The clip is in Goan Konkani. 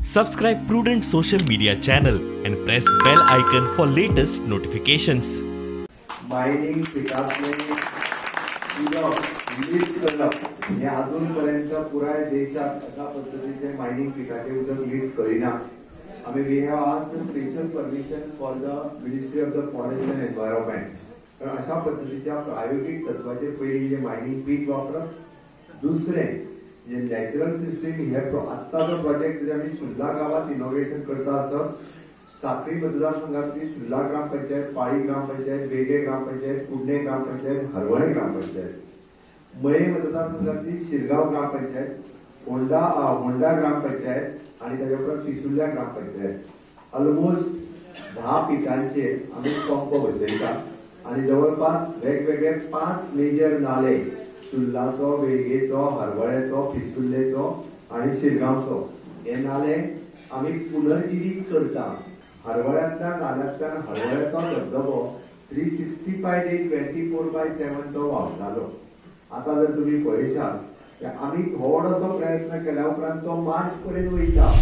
Subscribe Prudent social media channel and press bell icon for latest notifications. Mining पिकांतलें उदक लिफ्ट करप हें अजून पर्यंत पुराय देशात अशा पद्दतीचें मायनिंग पिकाचें उदक लिफ्ट करिना. आमी we have asked the special permission for the Ministry of the Forest and Environment. कारण अशा पद्दतीच्या प्रायोगीक तत्वाचेर पयलीं म्हणजे मायनिंग पीट वापरप, दुसरें जे नॅचरल सिस्टीम हे आत्ताचो जो प्रोजेक्ट जे आमी सुर्ला गांवांत इनोग्रेशन करता आसत, साखळी मतदारसंघातली सुर्ला ग्रामपंचायत, पाळी ग्रामपंचायत, वेगे ग्रामपंचायत, कुडणे ग्रामपंचायत, हरवळे ग्रामपंचायत, मये मतदारसंघातली शिरगांव ग्रामपंचायत, होंडा ग्रामपंचायत आणि ताच्या उपरांत पिसुर्ल्या ग्रामपंचायत, ऑलमोस्ट 10 पिकांचेर आमी पंप बसयता आणि जवळपास वेगवेगळे 5 मेजर नाले सुर्लाचो, वेळगेचो, हरवळ्याचो, पिसुर्लेचो आणि शिरगांवचो हे नाले आमी पुनर्जिवीत करता. हरवळ्यांतल्यान नाल्यांतल्यान हरवळ्याचो धबधबो 365 डे 24/7 तो व्हांवतालो. आतां जर तुमी पळयशात आमी थोडोसो प्रयत्न केल्या उपरांत तो मार्च पर्यंत वयता.